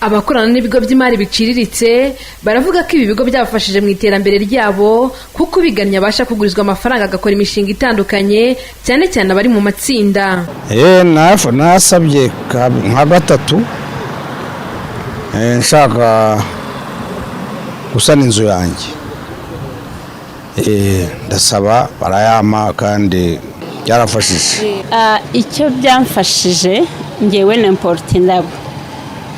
Abakorana n'ibigo by'imari biciriritse baravuga ko ibi bigo byabafashije mu iterambere ryabo, kuko ubigannye abasha kugurizwa amafaranga agakora imishinga itandukanye, cyane cyane abari mu matsinda. Nasabye nka gatatu, nshaka gusana inzu yanjye. Ndasaba barayampa kandi byarafashije. Icyo byamfashije, ngewe na importa indabo.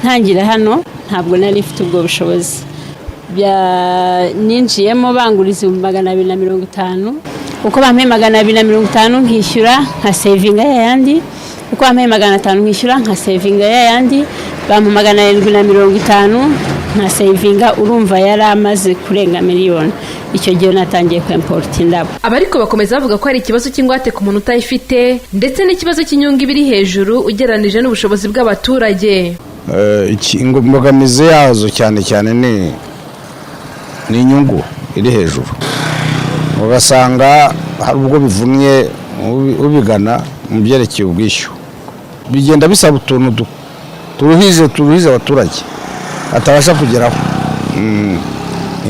Ntangira hano ntabwo nari mfite ubwo bushobozi. Ninjiyemo banguriza 250,000. Uko bampaye 250 nkishyura, nka savinga yayandi. Uko bampaye 500 nkishyura, nka savinga yayandi. Bampa 750 nka savinga. Urumva yari amaze kurenga miliyoni. Icyo gihe natangiye kwemporota indabo. Aba ariko bakomeza bavuga ko hari ikibazo cy'ingwate ku muntu utayifite, ndetse n'ikibazo cy'inyungu iba iri hejuru ugereranije n'ubushobozi bw'abaturage. Imbogamizi yazo cyane cyane ni inyungu iri hejuru, ugasanga hari ubwo bivunnye ubigana mu byerekeye ubwishyu. Bigenda bisaba utuntu turuhije abaturage batabasha kugeraho,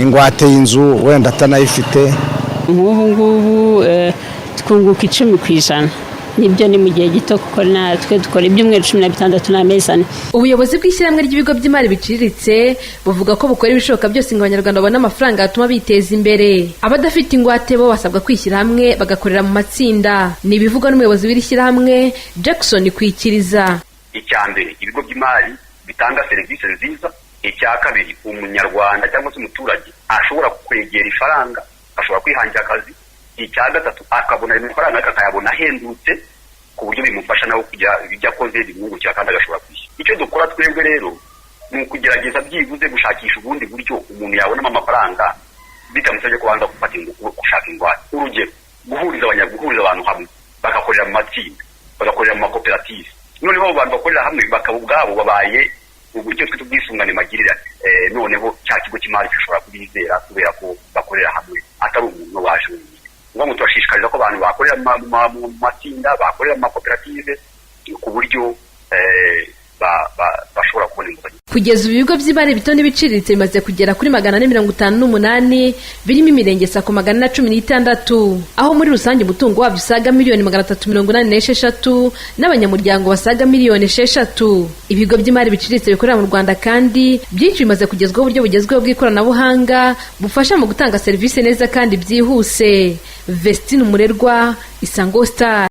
ingwate y'inzu wenda atanayifite. Nk'ubu ngubu twunguka 10%. Nibyo, ni mu gihe gito, kuko natwe dukora ibyumweru 16 n'amezi 4. Ubuyobozi bw'ishyirahamwe ry'ibigo by'imari biciriritse buvuga ko bukora ibishoboka byose ngo Abanyarwanda babone amafaranga yatuma biteza imbere. Abadafite ingwate bo basabwa kwishyira hamwe bagakorera mu matsinda. Ni ibivugwa n'umuyobozi w'iri shyirahamwe, Jackson Kwikiriza. Icya mbere, ibigo by'imari bitanga serivisi nziza. Icya kabiri, Umunyarwanda cyangwa se umuturage ashobora kwegera ifaranga, ashobora kwihangira akazi. Icya gatatu, akabona ayo mafaranga ariko akayabona ahendutse, ku buryo bimufasha nawe kugira ibyo akoze bimwungukira kandi agashobora kwishyura. Icyo dukora twebwe rero ni ukugerageza byibuze gushakisha ubundi buryo umuntu yabonamo amafaranga bitamusabye kubanza gufata gushaka ingwate. Urugero, guhuriza abantu hamwe bagakorera mu matsinda, bagakorera mu makoperative. Noneho abo bantu bakorera hamwe bakaba ubwabo babaye uburyo twita ubwisungane magirirane. Noneho cya kigo cy'imari gishobora kubizera kubera ko bakorera hamwe, atari umuntu waje wenyine. Ngo turashishikariza ko abantu bakorera mu matsinda, bakorera mu makoperative, ku buryo bashobora kubona inguzanyo. Kugeza ubu ibigo by'imari bito n'ibiciriritse bimaze kugera kuri 458, birimo imirenge SACCO 416, aho muri rusange umutungo wabyo usaga miliyoni 386 n'abanyamuryango basaga miliyoni 6. Ibigo by'imari biciriritse bikorera mu Rwanda kandi byinshi bimaze kugezwaho uburyo bugezweho bw'ikoranabuhanga bufasha mu gutanga serivisi neza kandi byihuse. Vestine Umurerwa, Isango Star.